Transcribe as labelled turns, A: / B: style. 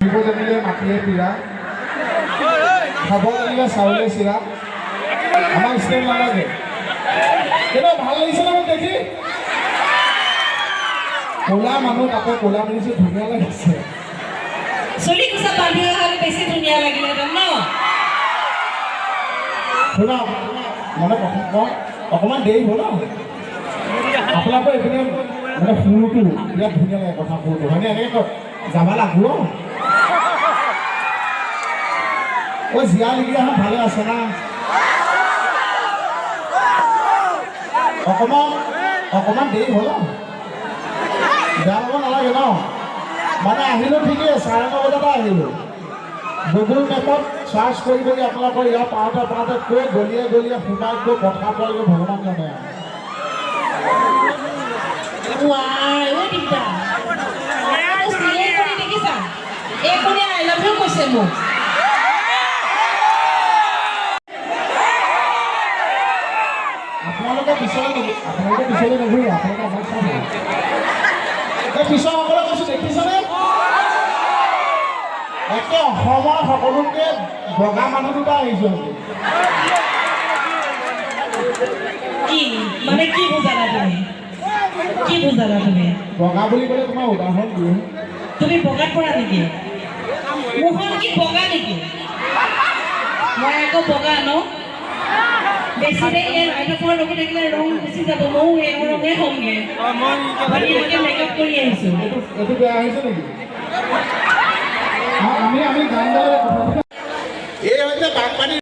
A: দিব জানিলে মাটিয়ে পীৰা, খাব জানিলে চাউলে চিৰা। আমাক ষ্টেণ্ড নালাগে। কিন্তু ভাল লাগিছে নে মোক দেখি? ক'লা মানুহ, তাতে ক'লা মিলিছে, ধুনীয়া লাগিছে।
B: চুলি কোচা বান্ধি অহা হ'লে বেছি ধুনীয়া লাগিলেহেঁতেন ন?
A: শুনক, মানে প্ৰথম মই অকণমান দেৰি হ'ল ন। আপোনালোকৰ এইপিনে মানে সুৰটো বিৰাট ধুনীয়া লাগে, কথা সুৰটো, হয়নে? এনেকৈ কওক, যাবা লাগব। অ' জীয়া লিগিৰাখন ভালে আছে না? অকণমান অকণমান দেৰি হ'ল আৰু। বেয়া পাব নালাগে ন। মানে আহিলোঁ ঠিকেই, 9:30 বজাতে আহিলোঁ। গুগল মেপত চাৰ্চ কৰি কৰি আপোনালোকৰ ইয়াৰ পাওঁতে পাওঁতে কৈ গলিয়ে গলিয়ে সোমাই গৈ পথাৰ পোৱালৈকে ভগৱান জানে আৰু।
B: ৱাই, অ' দিগদাৰ। এইকণি দেখিছা, এইকণি I love you কৈছে মোক।
A: আপোনালোকে পিছলৈ আপোনালোকে পিছলৈ নুঘূৰিব, আপোনালোকে আমাক চাব। এই পিছৰসকলে কৈছোঁ, দেখিছেনে? একে অসমৰ সকলোতকৈ বগা মানুহ দুটা আহিছোঁ আজি।
B: কি মানে, কি বুজালা তুমি? কি বুজালা তুমি?
A: বগা বুলি ক'লে তোমাৰ উদাহৰণ দিওঁ।
B: তুমি বগাত পৰা নেকি? মোহন কি বগা নেকি? মই আকৌ বগা ন। বেছি দেৰি এই লাইটৰ পোহৰত ৰখি থাকিলে ৰং গুচি যাব, ময়ো এই ৰঙে হ'মগে। ধুনীয়াকৈ মেকআপ কৰি আহিছোঁ।
A: এইটো বেয়া হৈছে নেকি? আমি আমি গান গালে কথা এই হৈছে বানপানী।